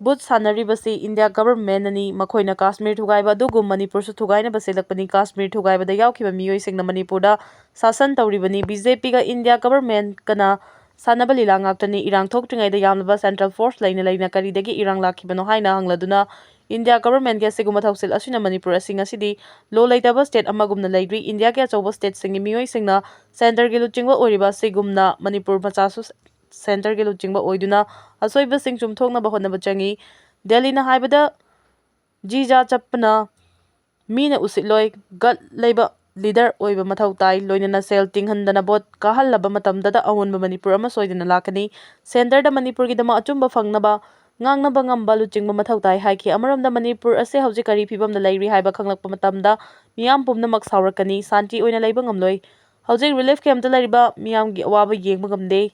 ꯕꯨꯠ ꯁꯥꯟꯅꯔꯤꯕꯁꯤ ꯏꯟꯗꯤꯌꯥ governmentꯅꯅꯤ꯫ ꯃꯈꯣꯏꯅ ꯀꯥꯁꯃꯤꯔ ꯊꯨꯒꯥꯏꯕ ꯑꯗꯨꯒꯨꯝ ꯃꯅꯤꯄꯨꯔꯁꯨ ꯊꯨꯒꯥꯏꯅꯕ ꯁꯤꯜꯂꯛꯄꯅꯤ꯫ ꯀꯥꯁꯃꯤꯔ ꯊꯨꯒꯥꯏꯕꯗ ꯌꯥꯎꯈꯤꯕ ꯃꯤꯑꯣꯏꯁꯤꯡꯅ ꯃꯅꯤꯄꯨꯔꯗ ꯁꯥꯁꯟ ꯇꯧꯔꯤꯕꯅꯤ꯫ BJPꯒ ꯏꯟꯗꯤꯌꯥ governmentꯀꯅ ꯁꯥꯟꯅꯕ ꯂꯤꯂꯥ ꯉꯥꯛꯇꯅꯤ꯫ ꯏꯔꯥꯡ ꯊꯣꯛꯇ꯭ꯔꯤꯉꯩꯗ ꯌꯥꯝꯂꯕ central force ꯂꯩꯅ ꯂꯩꯅ ꯀꯔꯤꯗꯒꯤ ꯏꯔꯥꯡ ꯂꯥꯛꯈꯤꯕꯅꯣ ꯍꯥꯏꯅ ꯍꯪꯂꯗꯨꯅ, ꯏꯟꯗꯤꯌꯥ governmentꯀꯤ ꯑꯁꯤꯒꯨꯝꯕ ꯊꯧꯁꯤꯜ ꯑꯁꯤꯅ ꯃꯅꯤꯄꯨꯔ ꯑꯁꯤ ꯉꯁꯤꯗꯤ law ꯂꯩꯇꯕ state ꯑꯃꯒꯨꯝꯅ ꯂꯩꯔꯤ꯫ ꯏꯟꯗꯤꯌꯥꯒꯤ ꯑꯆꯧꯕ stateꯁꯤꯡꯒꯤ ꯃꯤꯑꯣꯏꯁꯤꯡꯅ centreꯒꯤ ꯂꯨꯆꯤꯡꯕ ꯑꯣꯏꯔꯤꯕ ꯑꯁꯤꯒꯨꯝꯅ ꯃꯅꯤꯄꯨꯔ ꯃꯆꯥꯁꯨ centreꯒꯤ ꯂꯨꯆꯤꯡꯕ ꯑꯣꯏꯗꯨꯅ ꯑꯁꯣꯏꯕꯁꯤꯡ ꯆꯨꯝꯊꯣꯛꯅꯕ ꯍꯣꯠꯅꯕ ꯆꯪꯏ꯫ ꯗꯦꯜꯂꯤꯅ ꯍꯥꯏꯕꯗ ꯖꯤꯖꯥ ꯆꯠꯄꯅ ꯃꯤꯅ ꯎꯁꯤꯠꯂꯣꯏ, gut ꯂꯩꯕ leader ꯑꯣꯏꯕ ꯃꯊꯧ ꯇꯥꯏ꯫ ꯂꯣꯏꯅꯅ ꯁꯦꯜ ꯇꯤꯡꯍꯟꯗꯅ vote ꯀꯥꯍꯜꯂꯕ ꯃꯇꯝꯗꯗ ꯑꯑꯣꯟꯕ ꯃꯅꯤꯄꯨꯔ ꯑꯃ ꯁꯣꯏꯗꯅ ꯂꯥꯛꯀꯅꯤ꯫ Centreꯗ ꯃꯅꯤꯄꯨꯔꯒꯤꯗꯃꯛ ꯑꯆꯨꯝꯕ ꯐꯪꯅꯕ ꯉꯥꯡꯅꯕ ꯉꯝꯕ ꯂꯨꯆꯤꯡꯕ ꯃꯊꯧ ꯇꯥꯏ ꯍꯥꯏꯈꯤ꯫ ꯑꯃꯔꯣꯝꯗ ꯃꯅꯤꯄꯨꯔ ꯑꯁꯤ ꯍꯧꯖꯤꯛ ꯀꯔꯤ ꯐꯤꯕꯝꯗ ꯂꯩꯔꯤ ꯍꯥꯏꯕ ꯈꯪꯂꯛꯄ ꯃꯇꯝꯗ ꯃꯤꯌꯥꯝ ꯄꯨꯝꯅꯃꯛ ꯁꯥꯎꯔꯛꯀꯅꯤ, ꯁꯥꯟꯇꯤ ꯑꯣꯏꯅ ꯂꯩꯕ ꯉꯝꯂꯣꯏ꯫ ꯍꯧꯖꯤꯛ relief campꯇ ꯂꯩꯔꯤꯕ ꯃꯤꯌꯥꯝꯒꯤ ꯑꯋꯥꯕ ꯌꯦꯡꯕ ꯉꯝꯗꯦ꯫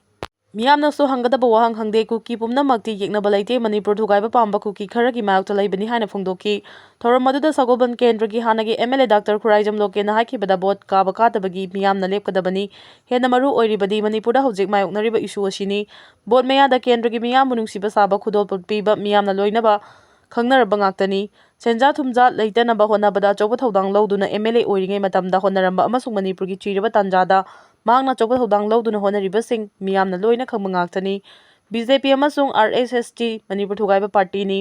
ꯃꯤꯌꯥꯝꯅꯁꯨ ꯍꯪꯒꯗꯕ ꯋꯥꯍꯪ ꯍꯪꯗꯦ꯫ ꯀꯨꯀꯤ ꯄꯨꯝꯅꯃꯛꯇꯤ ꯌꯦꯛꯅꯕ ꯂꯩꯇꯦ꯫ ꯃꯅꯤꯄꯨꯔ ꯊꯨꯒꯥꯏꯕ ꯄꯥꯝꯕ ꯀꯨꯀꯤ ꯈꯔꯒꯤ ꯃꯥꯌꯣꯛꯇ ꯂꯩꯕꯅꯤ ꯍꯥꯏꯅ ꯐꯣꯡꯗꯣꯛꯈꯤ꯫ ꯊꯧꯔꯝ ꯑꯗꯨꯗ ꯁꯒꯣꯜꯕꯟ ꯀꯦꯟꯗ꯭ꯔꯒꯤ ꯍꯥꯟꯅꯒꯤ MLA ꯗꯥꯛꯇꯔ ꯈꯨꯔꯥꯏꯖꯝ ꯂꯣꯀꯦꯟꯅ ꯍꯥꯏꯈꯤꯕꯗ, ꯚꯣꯠ ꯀꯥꯕ ꯀꯥꯗꯕꯒꯤ ꯃꯤꯌꯥꯝꯅ ꯂꯦꯞꯀꯗꯕꯅꯤ꯫ ꯍꯦꯟꯅ ꯃꯔꯨ ꯑꯣꯏꯔꯤꯕꯗꯤ ꯃꯅꯤꯄꯨꯔꯗ ꯍꯧꯖꯤꯛ ꯃꯥꯌꯣꯛꯅꯔꯤꯕ issue ꯑꯁꯤꯅꯤ꯫ ꯚꯣꯠ ꯃꯌꯥꯗ ꯀꯦꯟꯗ꯭ꯔꯒꯤ ꯃꯤꯌꯥꯝꯕꯨ ꯅꯨꯡꯁꯤꯕ ꯁꯥꯕ, ꯈꯨꯗꯣꯜꯄꯣꯠ ꯄꯤꯕ ꯃꯤꯌꯥꯝꯅ ꯂꯣꯏꯅꯕ ꯈꯪꯅꯔꯕ ꯉꯥꯛꯇꯅꯤ꯫ ꯁꯦꯟꯖꯥ ꯊꯨꯝꯖꯥ ꯂꯩꯇꯅꯕ ꯍꯣꯠꯅꯕꯗ ꯑꯆꯧꯕ ꯊꯧꯗꯥꯡ ꯂꯧꯗꯨꯅ MLA ꯑꯣꯏꯔꯤꯉꯩ ꯃꯇꯝꯗ ꯍꯣꯠꯅꯔꯝꯕ ꯑꯃꯁꯨꯡ ꯃꯅꯤꯄꯨꯔꯒꯤ ꯆꯤꯔꯕ ꯇꯥꯟꯖꯥꯗ ꯃꯍꯥꯛꯅ ꯑꯆꯧꯕ ꯊꯧꯗꯥꯡ ꯂꯧꯗꯨꯅ ꯍꯣꯠꯅꯔꯤꯕꯁꯤꯡ ꯃꯤꯌꯥꯝꯅ ꯂꯣꯏꯅ ꯈꯪꯕ ꯉꯥꯛꯇꯅꯤ꯫ BJP ꯑꯃꯁꯨꯡ RSST ꯃꯅꯤꯄꯨꯔ ꯊꯨꯒꯥꯏꯕ partyꯅꯤ꯫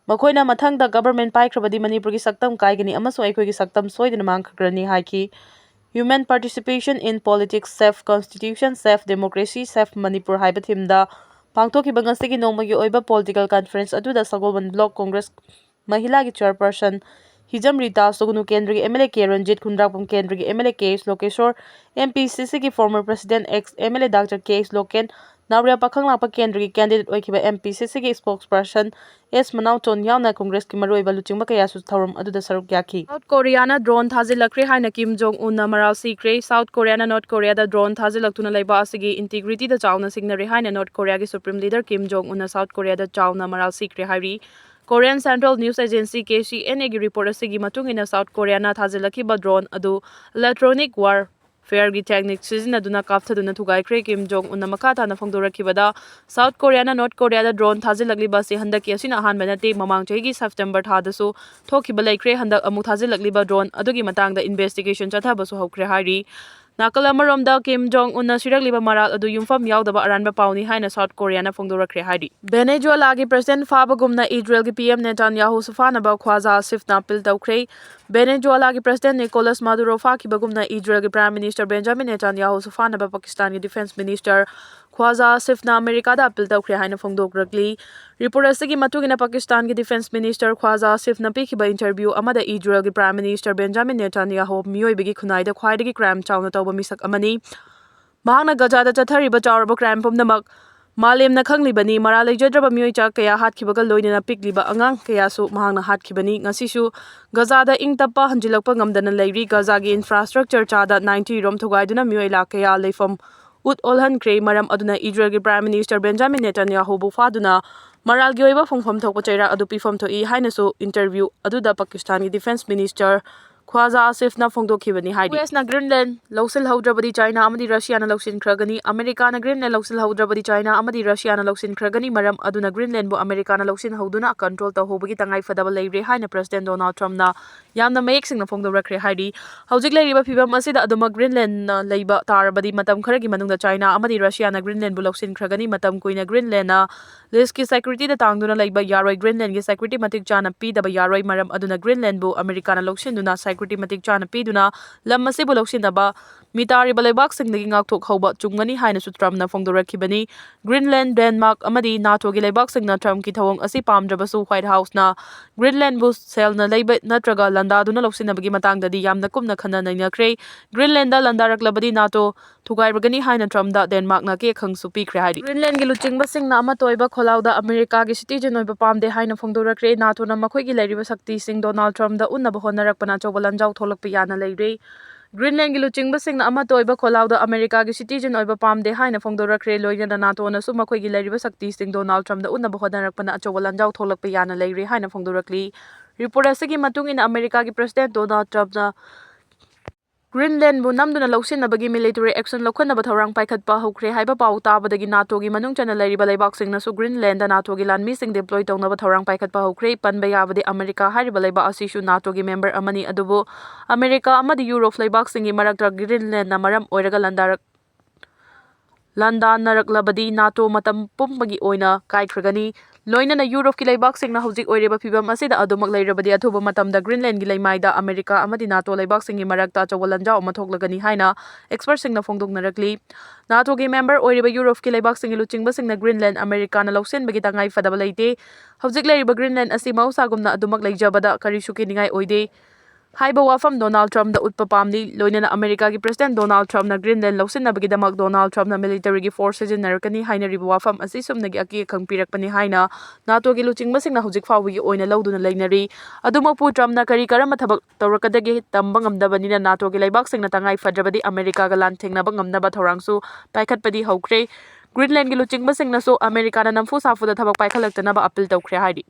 ꯃꯈꯣꯏꯅ ꯃꯊꯪꯗ government ꯄꯥꯏꯈ꯭ꯔꯕꯗꯤ ꯃꯅꯤꯄꯨꯔꯒꯤ ꯁꯛꯇꯝ ꯀꯥꯏꯒꯅꯤ ꯑꯃꯁꯨꯡ ꯑꯩꯈꯣꯏꯒꯤ ꯁꯛꯇꯝ ꯁꯣꯏꯗꯅ ꯃꯥꯡꯈ꯭ꯔꯅꯤ ꯍꯥꯏꯈꯤ꯫ Human participation in politics, save constitution, save democracy, save Manipur ꯍꯥꯏꯕ themeꯗ ꯄꯥꯡꯊꯣꯛꯈꯤꯕ ꯉꯁꯤꯒꯤ ꯅꯣꯡꯃꯒꯤ ꯑꯣꯏꯕ political conference ꯑꯗꯨꯗ ꯁꯒꯣꯜꯕꯟ block congress ꯃꯍꯤꯂꯥꯒꯤ chairperson ꯍꯤꯖꯝ ꯔꯤꯇꯥ, ꯁꯨꯒꯅꯨ ꯀꯦꯟꯗ꯭ꯔꯒꯤ MLA ꯀꯦ ꯔꯟꯖꯤꯠ, ꯈꯨꯟꯗ꯭ꯔꯥꯛꯄꯝ ꯀꯦꯟꯗ꯭ꯔꯒꯤ MLA ꯀꯦ ꯑꯦꯁ ꯂꯣꯀꯦꯁꯣꯔ, MPCCꯒꯤ former president, ex MLA doctor K S Loken, Naorem Pakhanglakpa ꯀꯦꯟꯗ꯭ꯔꯒꯤ candidate ꯑꯣꯏꯈꯤꯕ MPCCꯒꯤ spokesperson ꯑꯦꯁ ꯃꯅꯥꯎꯆꯣꯟ ꯌꯥꯎꯅ congressꯀꯤ ꯃꯔꯨꯑꯣꯏꯕ ꯂꯨꯆꯤꯡꯕ ꯀꯌꯥꯁꯨ ꯊꯧꯔꯝ ꯑꯗꯨꯗ ꯁꯔꯨꯛ ꯌꯥꯈꯤ꯫ South Koreaꯅ drone ꯊꯥꯖꯤꯜꯂꯛꯈ꯭ꯔꯦ ꯍꯥꯏꯅ ꯀꯤꯝ ꯖꯣꯡ ꯎꯟꯅ ꯃꯔꯥꯜ ꯁꯤꯈ꯭ꯔꯦ꯫ South Koreaꯅ North Koreaꯗ drone ꯊꯥꯖꯤꯜꯂꯛꯇꯨꯅ ꯂꯩꯕ ꯑꯁꯤꯒꯤ integrityꯗ ꯆꯥꯎꯅ ꯁꯤꯡꯅꯔꯦ ꯍꯥꯏꯅ North Koreaꯒꯤ Supreme Leader ꯀꯤꯝ ꯖꯣꯡ ꯎꯟꯅ South Koreaꯗ ꯆꯥꯎꯅ ꯃꯔꯥꯜ ꯁꯤꯈ꯭ꯔꯦ ꯍꯥꯏꯔꯤ꯫ Korean Central News Agency, KCNAꯒꯤ report ꯑꯁꯤꯒꯤ ꯃꯇꯨꯡ ꯏꯟꯅ, South Koreaꯅ ꯊꯥꯖꯤꯜꯂꯛꯈꯤꯕ drone ꯑꯗꯨ electronic warfareꯒꯤ technique ꯁꯤꯖꯤꯟꯅꯗꯨꯅ ꯀꯥꯞꯊꯗꯨꯅ ꯊꯨꯒꯥꯏꯈ꯭ꯔꯦ꯫ ꯀꯤꯝ ꯖꯣꯡ ꯎꯟꯅ ꯃꯈꯥ ꯇꯥꯅ ꯐꯣꯡꯗꯣꯔꯛꯈꯤꯕꯗ, South Koreaꯅ North Koreaꯗ drone ꯊꯥꯖꯤꯜꯂꯛꯂꯤꯕ ꯑꯁꯤ ꯍꯟꯗꯛꯀꯤ ꯑꯁꯤꯅ ꯑꯍꯥꯟꯕ ꯅꯠꯇꯦ꯫ ꯃꯃꯥꯡ ꯆꯍꯤꯒꯤ September ꯊꯥꯗꯁꯨ ꯊꯣꯛꯈꯤꯕ ꯂꯩꯈ꯭ꯔꯦ꯫ ꯍꯟꯗꯛ ꯑꯃꯨꯛ ꯊꯥꯖꯤꯜꯂꯛꯂꯤꯕ drone ꯑꯗꯨꯒꯤ ꯃꯇꯥꯡꯗ investigation ꯆꯠꯊꯕꯁꯨ ꯍꯧꯈ꯭ꯔꯦ ꯍꯥꯏꯔꯤ꯫ ꯅꯥꯀꯜ ꯑꯃꯔꯣꯝꯗ, ꯀꯤꯝ ꯖꯣꯡ ꯎꯟꯅ ꯁꯤꯔꯛꯂꯤꯕ ꯃꯔꯥꯜ ꯑꯗꯨ ꯌꯨꯝꯐꯝ ꯌꯥꯎꯗꯕ ꯑꯔꯥꯟꯕ ꯄꯥꯎꯅꯤ ꯍꯥꯏꯅ South Koreaꯅ ꯐꯣꯡꯗꯣꯔꯛꯈ꯭ꯔꯦ ꯍꯥꯏꯔꯤ꯫ Venezuelaꯒꯤ president ꯐꯥꯕꯒꯨꯝꯅ Israelꯒꯤ PM Netanyahuꯁꯨ ꯐꯥꯅꯕ ꯈ꯭ꯋꯥꯖꯥ ꯑꯁꯤꯐꯅ appeal ꯇꯧꯈ꯭ꯔꯦ꯫ Venezuelaꯒꯤ president Nicolas Maduro ꯐꯥꯈꯤꯕꯒꯨꯝꯅ Israelꯒꯤ Prime Minister Benjamin Netanyahuꯁꯨ ꯐꯥꯅꯕ ꯄꯥꯀꯤꯁꯇꯥꯟꯒꯤ Defence Minister ꯈ꯭ꯋꯥꯖꯥ ꯑꯁꯤꯐꯅ ꯑꯃꯦꯔꯤꯀꯥꯗ appeal ꯇꯧꯈ꯭ꯔꯦ ꯍꯥꯏꯅ ꯐꯣꯡꯗꯣꯛꯂꯛꯂꯤ꯫ Report ꯑꯁꯤꯒꯤ ꯃꯇꯨꯡ ꯏꯟꯅ, ꯄꯥꯀꯤꯁꯇꯥꯟꯒꯤ Defence Minister ꯈ꯭ꯋꯥꯖꯥ ꯑꯁꯤꯐꯅ ꯄꯤꯈꯤꯕ interview ꯑꯃꯗ Israelꯒꯤ Prime Minister Benjamin Netanyahu ꯃꯤꯑꯣꯏꯕꯒꯤ ꯈꯨꯟꯅꯥꯏꯗ ꯈ꯭ꯋꯥꯏꯗꯒꯤ crime ꯆꯥꯎꯅ ꯇꯧꯕ ꯃꯤꯁꯛ ꯑꯃꯅꯤ꯫ ꯃꯍꯥꯛꯅ ꯒꯖꯥꯗ ꯆꯠꯊꯔꯤꯕ ꯆꯥꯎꯔꯕ crime ꯄꯨꯝꯅꯃꯛ ꯃꯥꯂꯦꯝꯅ ꯈꯪꯂꯤꯕꯅꯤ, ꯃꯔꯥꯜ ꯂꯩꯖꯗ꯭ꯔꯕ ꯃꯤꯑꯣꯏ ꯆꯥ ꯀꯌꯥ ꯍꯥꯠꯈꯤꯕꯒ ꯂꯣꯏꯅꯅ ꯄꯤꯛꯂꯤꯕ ꯑꯉꯥꯡ ꯀꯌꯥꯁꯨ ꯃꯍꯥꯛꯅ ꯍꯥꯠꯈꯤꯕꯅꯤ꯫ ꯉꯁꯤꯁꯨ ꯒꯖꯥꯗ ꯏꯪ ꯇꯞꯄ ꯍꯟꯖꯤꯜꯂꯛꯄ ꯉꯝꯗꯅ ꯂꯩꯔꯤ꯫ ꯒꯖꯥꯒꯤ infrastructure ꯆꯥꯗ ninety ꯔꯣꯝ ꯊꯨꯒꯥꯏꯗꯨꯅ ꯃꯤꯑꯣꯏ ꯂꯥꯈ ꯀꯌꯥ ꯂꯩꯐꯝ ꯎꯠ ꯑꯣꯜꯍꯟꯈ꯭ꯔꯦ꯫ ꯃꯔꯝ ꯑꯗꯨꯅ ꯏꯖꯔꯦꯜꯒꯤ Prime Minister Benjamin Netanyahuꯕꯨ ꯐꯥꯗꯨꯅ ꯃꯔꯥꯜꯒꯤ ꯑꯣꯏꯕ ꯐꯪꯐꯝ ꯊꯣꯛꯄ ꯆꯩꯔꯥꯛ ꯑꯗꯨ ꯄꯤꯐꯝ ꯊꯣꯛꯏ ꯍꯥꯏꯅꯁꯨ interview ꯑꯗꯨꯗ ꯄꯥꯀꯤꯁꯇꯥꯟꯒꯤ Defence Minister ꯈ꯭ꯋꯥꯖꯥ ꯑꯁꯤꯐꯅ ꯐꯣꯡꯗꯣꯛꯈꯤꯕꯅꯤ ꯍꯥꯏꯔꯤ꯫ ꯌꯨ ꯑꯦꯁꯅ ꯒ꯭ꯔꯤꯟꯂꯦꯟ ꯂꯧꯁꯤꯜꯍꯧꯗ꯭ꯔꯕꯗꯤ ꯆꯥꯏꯅꯥ ꯑꯃꯗꯤ ꯔꯁꯤꯌꯥꯅ ꯂꯧꯁꯤꯟꯈ꯭ꯔꯒꯅꯤ꯫ ꯑꯃꯦꯔꯤꯀꯥꯅ ꯒ꯭ꯔꯤꯟꯂꯦꯟ ꯂꯧꯁꯤꯜꯍꯧꯗ꯭ꯔꯕꯗꯤ ꯆꯥꯏꯅꯥ ꯑꯃꯗꯤ ꯔꯁꯤꯌꯥꯅ ꯂꯧꯁꯤꯟꯈ꯭ꯔꯒꯅꯤ꯫ ꯃꯔꯝ ꯑꯗꯨꯅ ꯒ꯭ꯔꯤꯟꯂꯦꯟꯕꯨ ꯑꯃꯦꯔꯤꯀꯥꯅ ꯂꯧꯁꯤꯟꯍꯧꯗꯨꯅ control ꯇꯧꯍꯧꯕꯒꯤ ꯇꯉꯥꯏ ꯐꯗꯕ ꯂꯩꯔꯦ ꯍꯥꯏꯅ President Donald Trumpꯅ ꯌꯥꯝꯅ ꯃꯌꯦꯛ ꯁꯦꯡꯅ ꯐꯣꯡꯗꯣꯔꯛꯈ꯭ꯔꯦ ꯍꯥꯏꯔꯤ꯫ ꯍꯧꯖꯤꯛ ꯂꯩꯔꯤꯕ ꯐꯤꯕꯝ ꯑꯁꯤꯗ ꯑꯗꯨꯃꯛ ꯒ꯭ꯔꯤꯟꯂꯦꯟꯅ ꯂꯩꯕ ꯇꯥꯔꯕꯗꯤ ꯃꯇꯝ ꯈꯔꯒꯤ ꯃꯅꯨꯡꯗ ꯆꯥꯏꯅꯥ ꯑꯃꯗꯤ ꯔꯁꯤꯌꯥꯅ ꯒ꯭ꯔꯤꯟꯂꯦꯟꯕꯨ ꯂꯧꯁꯤꯟꯈ꯭ꯔꯒꯅꯤ꯫ ꯃꯇꯝ ꯀꯨꯏꯅ ꯒ꯭ꯔꯤꯟꯂꯦꯟꯅ ꯂꯤꯁꯀꯤ securityꯗ ꯇꯥꯡꯗꯨꯅ ꯂꯩꯕ ꯌꯥꯔꯣꯏ꯫ ꯒ꯭ꯔꯤꯟꯂꯦꯟꯒꯤ security ꯃꯇꯤꯛ ꯆꯥꯅ ꯄꯤꯗꯕ ꯌꯥꯔꯣꯏ꯫ ꯃꯔꯝ ꯑꯗꯨꯅ ꯒ꯭ꯔꯤꯟꯂꯦꯟꯕꯨ ꯑꯃꯦꯔꯤꯀꯥꯅ ꯂꯧꯁꯤꯟꯗꯨꯅ security ꯃꯇꯤꯛ ꯆꯥꯅ ꯄꯤꯗꯨꯅ ꯂꯝ ꯑꯁꯤꯕꯨ ꯂꯧꯁꯤꯟꯅꯕ ꯃꯤꯇꯥꯔꯤꯕ ꯂꯩꯕꯥꯛꯁꯤꯡꯗꯒꯤ ꯉꯥꯛꯊꯣꯛꯍꯧꯕ ꯆꯨꯝꯒꯅꯤ ꯍꯥꯏꯅꯁꯨ ꯇ꯭ꯔꯝꯞꯅ ꯐꯣꯡꯗꯣꯔꯛꯈꯤꯕꯅꯤ꯫ ꯒ꯭ꯔꯤꯟꯂꯦꯟ, ꯗꯦꯟꯃꯥꯔꯛ ꯑꯃꯗꯤ ꯅꯥꯇꯣꯒꯤ ꯂꯩꯕꯥꯛꯁꯤꯡꯅ ꯇ꯭ꯔꯝꯞꯀꯤ ꯊꯧꯑꯣꯡ ꯑꯁꯤ ꯄꯥꯝꯗ꯭ꯔꯕꯁꯨ ꯋꯥꯏꯠ ꯍꯥꯎꯁꯅ ꯒ꯭ꯔꯤꯟꯂꯦꯟꯕꯨ ꯁꯦꯜꯅ ꯂꯩꯕ ꯅꯠꯇ꯭ꯔꯒ ꯂꯥꯟꯗꯥꯗꯨꯅ ꯂꯧꯁꯤꯟꯅꯕꯒꯤ ꯃꯇꯥꯡꯗꯗꯤ ꯌꯥꯝꯅ ꯀꯨꯞꯅ ꯈꯟꯅ ꯅꯩꯅꯈ꯭ꯔꯦ꯫ ꯒ꯭ꯔꯤꯟꯂꯦꯟꯗ ꯂꯥꯟꯗꯥꯔꯛꯂꯕꯗꯤ ꯅꯥꯇꯣ ꯊꯨꯒꯥꯏꯔꯒꯅꯤ ꯍꯥꯏꯅ ꯇ꯭ꯔꯝꯞꯗ ꯗꯦꯟꯃꯥꯔꯛꯅ ꯀꯦꯈꯪꯁꯨ ꯄꯤꯈ꯭ꯔꯦ ꯍꯥꯏꯔꯤ꯫ ꯒ꯭ꯔꯤꯟꯂꯦꯟꯒꯤ ꯂꯨꯆꯤꯡꯕꯁꯤꯡꯅ ꯑꯃꯠꯇ ꯑꯣꯏꯕ ꯈꯣꯜꯂꯥꯎꯗ ꯑꯃꯦꯔꯤꯀꯥꯒꯤ citizen ꯑꯣꯏꯕ ꯄꯥꯝꯗꯦ ꯍꯥꯏꯅ ꯐꯣꯡꯗꯣꯔꯛꯈ꯭ꯔꯦ꯫ ꯅꯥꯇꯣꯅ ꯃꯈꯣꯏꯒꯤ ꯂꯩꯔꯤꯕ ꯁꯛꯇꯤꯁꯤꯡ ꯗꯣꯅꯥꯜꯗ ꯇ꯭ꯔꯝꯞꯗ ꯎꯠꯅꯕ ꯍꯣꯠꯅꯔꯛꯄꯅ ꯑꯆꯧꯕ ꯂꯥꯟꯖꯥꯎ ꯊꯣꯛꯂꯛꯄ ꯌꯥꯅ ꯂꯩꯔꯦ꯫ ꯒ꯭ꯔꯤꯟꯂꯦꯟꯒꯤ ꯂꯨꯆꯤꯡꯕꯁꯤꯡꯅ ꯑꯃꯠꯇ ꯑꯣꯏꯕ ꯈꯣꯜꯂꯥꯎꯗ ꯑꯃꯦꯔꯤꯀꯥꯒꯤ citizen ꯑꯣꯏꯕ ꯄꯥꯝꯗꯦ ꯍꯥꯏꯅ ꯐꯣꯡꯗꯣꯔꯛꯈ꯭ꯔꯦ꯫ ꯂꯣꯏꯅꯅ ꯅꯥꯇꯣꯅꯁꯨ ꯃꯈꯣꯏꯒꯤ ꯂꯩꯔꯤꯕ ꯁꯛꯇꯤꯁꯤꯡ ꯗꯣꯅꯥꯜꯗ ꯇ꯭ꯔꯝꯞꯗ ꯎꯠꯅꯕ ꯍꯣꯠꯅꯔꯛꯄꯅ ꯑꯆꯧꯕ ꯂꯥꯟꯖꯥꯎ ꯊꯣꯛꯂꯛꯄ ꯌꯥꯅ ꯂꯩꯔꯦ ꯍꯥꯏꯅ ꯐꯣꯡꯗꯣꯔꯛꯂꯤ꯫ Report ꯑꯁꯤꯒꯤ ꯃꯇꯨꯡ ꯏꯟꯅ ꯑꯃꯦꯔꯤꯀꯥꯒꯤ President ꯗꯣꯅꯥꯜꯗ ꯇ꯭ꯔꯝꯞꯅ ꯒ꯭ꯔꯤꯟꯂꯦꯟꯕꯨ ꯅꯝꯗꯨꯅ ꯂꯧꯁꯤꯟꯅꯕꯒꯤ military action ꯂꯧꯈꯠꯅꯕ ꯊꯧꯔꯥꯡ ꯄꯥꯏꯈꯠꯄ ꯍꯧꯈ꯭ꯔꯦ ꯍꯥꯏꯕ ꯄꯥꯎ ꯇꯥꯕꯗꯒꯤ ꯅꯥꯇꯣꯒꯤ ꯃꯅꯨꯡ ꯆꯟꯅ ꯂꯩꯔꯤꯕ ꯂꯩꯕꯥꯛꯁꯤꯡꯅꯁꯨ ꯒ꯭ꯔꯤꯟꯂꯦꯟꯗ ꯅꯥꯇꯣꯒꯤ ꯂꯥꯟꯃꯤꯁꯤꯡ deploy ꯇꯧꯅꯕ ꯊꯧꯔꯥꯡ ꯄꯥꯏꯈꯠꯄ ꯍꯧꯈ꯭ꯔꯦ꯫ ꯄꯟꯕ ꯌꯥꯕꯗꯤ ꯑꯃꯦꯔꯤꯀꯥ ꯍꯥꯏꯔꯤꯕ ꯂꯩꯕꯥꯛ ꯑꯁꯤꯁꯨ ꯅꯥꯇꯣꯒꯤ member ꯑꯃꯅꯤ, ꯑꯗꯨꯕꯨ ꯑꯃꯦꯔꯤꯀꯥ ꯑꯃꯗꯤ ꯌꯨꯔꯣꯞ ꯂꯩꯕꯥꯛꯁꯤꯡꯒꯤ ꯃꯔꯛꯇ ꯒ꯭ꯔꯤꯟꯂꯦꯟꯗꯅ ꯃꯔꯝ ꯑꯣꯏꯔꯒ ꯂꯥꯟꯗꯥꯔꯛ-, ꯂꯥꯟꯗꯥꯅꯔꯛꯂꯕꯗꯤ ꯅꯥꯇꯣ ꯃꯇꯝ ꯄꯨꯝꯕꯒꯤ ꯑꯣꯏꯅ ꯀꯥꯏꯈ꯭ꯔꯒꯅꯤ꯫ ꯂꯣꯏꯅꯅ ꯌꯨꯔꯣꯞꯀꯤ ꯂꯩꯕꯥꯛꯁꯤꯡꯅ ꯍꯧꯖꯤꯛ ꯑꯣꯏꯔꯤꯕ ꯐꯤꯕꯝ ꯑꯁꯤꯗ ꯑꯗꯨꯃꯛ ꯂꯩꯔꯕꯗꯤ ꯑꯊꯨꯕ ꯃꯇꯝꯗ ꯒ꯭ꯔꯤꯟꯂꯦꯟꯒꯤ ꯂꯩꯃꯥꯏꯗ ꯑꯃꯦꯔꯤꯀꯥ ꯑꯃꯗꯤ ꯅꯥꯇꯣ ꯂꯩꯕꯥꯛꯁꯤꯡꯒꯤ ꯃꯔꯛꯇ ꯑꯆꯧꯕ ꯂꯥꯟꯖꯥꯎ ꯑꯃ ꯊꯣꯛꯂꯒꯅꯤ ꯍꯥꯏꯅ expertꯁꯤꯡꯅ ꯐꯣꯡꯗꯣꯛꯅꯔꯛꯂꯤ꯫ ꯅꯥꯇꯣꯒꯤ member ꯑꯣꯏꯔꯤꯕ ꯌꯨꯔꯣꯞꯀꯤ ꯂꯩꯕꯥꯛꯁꯤꯡꯒꯤ ꯂꯨꯆꯤꯡꯕꯁꯤꯡꯅ ꯒ꯭ꯔꯤꯟꯂꯦꯟ ꯑꯃꯦꯔꯤꯀꯥꯅ ꯂꯧꯁꯤꯟꯕꯒꯤ ꯇꯉꯥꯏ ꯐꯗꯕ ꯂꯩꯇꯦ꯫ ꯍꯧꯖꯤꯛ ꯂꯩꯔꯤꯕ ꯒ꯭ꯔꯤꯟꯂꯦꯟ ꯑꯁꯤ ꯃꯍꯧꯁꯥꯒꯨꯝꯅ ꯑꯗꯨꯃꯛ ꯂꯩꯖꯕꯗ ꯀꯔꯤꯁꯨ ꯀꯤꯅꯤꯡꯉꯥꯏ ꯑꯣꯏꯗꯦ꯫ ꯍꯥꯏꯕ ꯋꯥꯐꯝ ꯗꯣꯅꯥꯜꯗ ꯇ꯭ꯔꯝꯞꯗ ꯎꯠꯄ ꯄꯥꯝꯂꯤ꯫ ꯂꯣꯏꯅꯅ ꯑꯃꯦꯔꯤꯀꯥꯒꯤ president Donald ꯇ꯭ꯔꯝꯞꯅ Greenland ꯂꯧꯁꯤꯟꯅꯕꯒꯤꯗꯃꯛ Donald ꯇ꯭ꯔꯝꯞꯅ ꯃꯤꯂꯤꯇꯔꯤꯒꯤ force ꯁꯤꯖꯤꯟꯅꯔꯛꯀꯅꯤ ꯍꯥꯏꯅꯔꯤꯕ ꯋꯥꯐꯝ ꯑꯁꯤ ꯁꯨꯞꯅꯒꯤ ꯑꯀꯤ ꯑꯈꯪ ꯄꯤꯔꯛꯄꯅꯤ ꯍꯥꯏꯅ ꯅꯥꯇꯣꯒꯤ ꯂꯨꯆꯤꯡꯕꯁꯤꯡꯅ ꯍꯧꯖꯤꯛ ꯐꯥꯎꯕꯒꯤ ꯑꯣꯏꯅ ꯂꯧꯗꯨꯅ ꯂꯩꯅꯔꯤ꯫ ꯑꯗꯨꯃꯛꯄꯨ ꯇ꯭ꯔꯝꯞꯅ ꯀꯔꯤ ꯀꯔꯝꯕ ꯊꯕꯛ ꯇꯧꯔꯛꯀꯗꯒꯦ ꯇꯝꯕ ꯉꯝꯗꯕꯅꯤꯅ ꯅꯥꯇꯣꯒꯤ ꯂꯩꯕꯥꯛꯁꯤꯡꯅ ꯇꯉꯥꯏ ꯐꯗ꯭ꯔꯕꯗꯤ ꯑꯃꯦꯔꯤꯀꯥꯒ ꯂꯥꯟꯊꯦꯡꯅꯕ ꯉꯝꯅꯕ ꯊꯧꯔꯥꯡꯁꯨ ꯄꯥꯏꯈꯠꯄꯗꯤ ꯍꯧꯈ꯭ꯔꯦ꯫ ꯒ꯭ꯔꯤꯟꯂꯦꯟꯒꯤ ꯂꯨꯆꯤꯡꯕꯁꯤꯡꯅꯁꯨ ꯑꯃꯦꯔꯤꯀꯥꯅ ꯅꯝꯐꯨ ꯁꯥꯐꯨꯗ ꯊꯕꯛ ꯄꯥꯏꯈꯠꯂꯛꯇꯅꯕ ꯑꯄꯤꯜ ꯇꯧꯈ꯭ꯔꯦ ꯍꯥꯏꯔꯤ꯫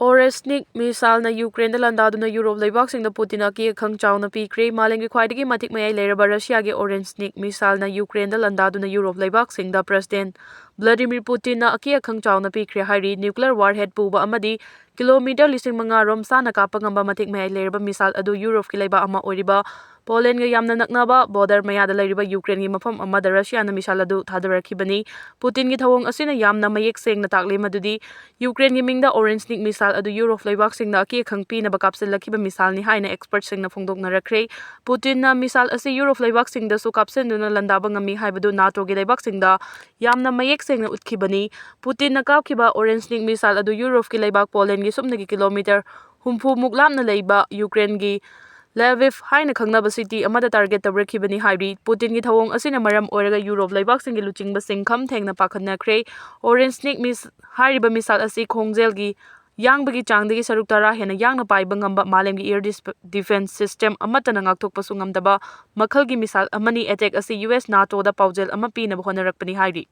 ꯑꯣꯔꯦꯟꯖꯅꯤꯛ ꯃꯤꯁꯥꯏꯜꯅ ꯌꯨꯀ꯭ꯔꯦꯟꯗ ꯂꯥꯟꯗꯥꯗꯨꯅ ꯌꯨꯔꯣꯞ ꯂꯩꯕꯥꯛꯁꯤꯡꯗ ꯄꯨꯇꯤꯟꯅ ꯑꯀꯤ ꯑꯈꯪ ꯆꯥꯎꯅ ꯄꯤꯈ꯭ꯔꯦ꯫ ꯃꯥꯂꯦꯝꯒꯤ ꯈ꯭ꯋꯥꯏꯗꯒꯤ ꯃꯇꯤꯛ ꯃꯌꯥꯏ ꯂꯩꯔꯕ ꯔꯁꯤꯌꯥꯒꯤ ꯑꯣꯔꯦꯟꯖꯅꯤꯛ ꯃꯤꯁꯥꯏꯜꯅ ꯌꯨꯀ꯭ꯔꯦꯟꯗ ꯂꯥꯟꯗꯥꯗꯨꯅ ꯌꯨꯔꯣꯞ ꯂꯩꯕꯥꯛꯁꯤꯡꯗ ꯄ꯭ꯔꯦꯁꯤꯗꯦꯟꯠ ꯚ꯭ꯂꯥꯗꯤꯃꯤꯔ ꯄꯨꯇꯤꯟꯅ ꯑꯀꯤ ꯑꯈꯪ ꯆꯥꯎꯅ ꯄꯤꯈ꯭ꯔꯦ ꯍꯥꯏꯔꯤ꯫ ꯅ꯭ꯌꯨꯀ꯭ꯂꯤꯌꯔ ꯋꯥꯔꯍꯦꯗ ꯄꯨꯕ ꯑꯃꯗꯤ ꯀꯤꯂꯣꯃꯤꯇꯔ ꯂꯤꯁꯤꯡ ꯃꯉꯥ ꯔꯣꯝ ꯁꯥꯟꯅ ꯀꯥꯞꯄ ꯉꯝꯕ ꯃꯇꯤꯛ ꯃꯌꯥꯏ ꯂꯩꯔꯕ ꯃꯤꯁꯥꯏꯜ ꯑꯗꯨ ꯌꯨꯔꯣꯞꯀꯤ ꯂꯩꯕꯥꯛ ꯑꯃ ꯑꯣꯏꯔꯤꯕ ꯄꯣꯂꯦꯟꯒ ꯌꯥꯝꯅ ꯅꯛꯅꯕ ꯕꯣꯔꯗꯔ ꯃꯌꯥꯗ ꯂꯩꯔꯤꯕ ꯌꯨꯀ꯭ꯔꯦꯟꯒꯤ ꯃꯐꯝ ꯑꯃꯗ ꯔꯁꯤꯌꯥꯅ ꯃꯤꯁꯥꯏꯜ ꯑꯗꯨ ꯊꯥꯗꯔꯛꯈꯤꯕꯅꯤ꯫ ꯄꯨꯇꯤꯟꯒꯤ ꯊꯧꯑꯣꯡ ꯑꯁꯤꯅ ꯌꯥꯝꯅ ꯃꯌꯦꯛ ꯁꯦꯡꯅ ꯇꯥꯛꯂꯤ ꯃꯗꯨꯗꯤ ꯌꯨꯀ꯭ꯔꯦꯟꯒꯤ ꯃꯤꯡꯗ ꯑꯣꯔꯦꯟꯖꯅꯤꯛ ꯃꯤꯁꯥꯏꯜ ꯑꯗꯨ ꯌꯨꯔꯣꯞ ꯂꯩꯕꯥꯛꯁꯤꯡꯗ ꯑꯀꯤ ꯑꯈꯪ ꯄꯤꯅꯕ ꯀꯥꯞꯁꯤꯜꯂꯛꯈꯤꯕ ꯃꯤꯁꯥꯏꯜꯅꯤ ꯍꯥꯏꯅ ꯑꯦꯛꯁꯄꯔꯠꯁꯤꯡꯅ ꯐꯣꯡꯗꯣꯛꯅꯔꯛꯈ꯭ꯔꯦ꯫ ꯄꯨꯇꯤꯟꯅ ꯃꯤꯁꯥꯏꯜ ꯑꯁꯤ ꯌꯨꯔꯣꯞ ꯂꯩꯕꯥꯛꯁꯤꯡꯗꯁꯨ ꯀꯥꯞꯁꯤꯟꯗꯨꯅ ꯂꯥꯟꯗꯥꯕ ꯉꯝꯃꯤ ꯍꯥꯏꯕꯗꯨ ꯅꯥꯇꯣꯒꯤ ꯂꯩꯕꯥꯛꯁꯤꯡꯗ ꯌꯥꯝꯅ ꯃꯌꯦꯛ ꯁꯦꯡꯅ ꯎꯠꯈꯤꯕꯅꯤ꯫ ꯄꯨꯇꯤꯟꯅ ꯀꯥꯞꯈꯤꯕ ꯑꯣꯔꯦꯟꯖꯅꯤꯛ ꯃꯤꯁꯥꯏꯜ ꯑꯗꯨ ꯌꯨꯔꯣꯞꯀꯤ ꯂꯩꯕꯥꯛ ꯄꯣꯂꯦꯟꯒꯤ ꯁꯨꯞꯅꯒꯤ ꯀꯤꯂꯣꯃꯤꯇꯔ ꯍꯨꯝꯐꯨ ꯃꯨꯛ ꯂꯥꯞꯅ ꯂꯩꯕ ꯌꯨꯀ꯭ꯔꯦꯟꯒꯤ ꯂꯦꯚꯤꯚ ꯍꯥꯏꯅ ꯈꯪꯅꯕ ꯁꯤꯇꯤ ꯑꯃꯗ ꯇꯥꯔꯒꯦꯠ ꯇꯧꯔꯛꯈꯤꯕꯅꯤ ꯍꯥꯏꯔꯤ꯫ ꯄꯨꯇꯤꯟꯒꯤ ꯊꯧꯑꯣꯡ ꯑꯁꯤꯅ ꯃꯔꯝ ꯑꯣꯏꯔꯒ ꯌꯨꯔꯣꯞ ꯂꯩꯕꯥꯛꯁꯤꯡꯒꯤ ꯂꯨꯆꯤꯡꯕꯁꯤꯡ ꯈꯝ ꯊꯦꯡꯅ ꯄꯥꯈꯠꯅꯈ꯭ꯔꯦ꯫ ꯑꯣꯔꯦꯟꯖꯅꯤꯛ ꯃꯤꯁ ꯍꯥꯏꯔꯤꯕ ꯃꯤꯁꯥꯏꯜ ꯑꯁꯤ ꯈꯣꯡꯖꯦꯜꯒꯤ ꯌꯥꯡꯕꯒꯤ ꯆꯥꯡꯗꯒꯤ ꯁꯔꯨꯛ ꯇꯔꯥ ꯍꯦꯟꯅ ꯌꯥꯡꯅ ꯄꯥꯏꯕ ꯉꯝꯕ ꯃꯥꯂꯦꯝꯒꯤ ꯑꯦꯌꯔ ꯗꯤꯐꯦꯟꯁ ꯁꯤꯁꯇꯦꯝ ꯑꯃꯠꯇꯅ ꯉꯥꯛꯊꯣꯛꯄꯁꯨ ꯉꯝꯗꯕ ꯃꯈꯜꯒꯤ ꯃꯤꯁꯥꯏꯜ ꯑꯃꯅꯤ꯫ ꯑꯦꯇꯦꯛ ꯑꯁꯤ ꯌꯨ ꯑꯦꯁ ꯅꯥꯇꯣꯗ ꯄꯥꯎꯖꯦꯜ ꯑꯃ ꯄꯤꯅꯕ ꯍꯣꯠꯅꯔꯛꯄꯅꯤ ꯍꯥꯏꯔꯤ꯫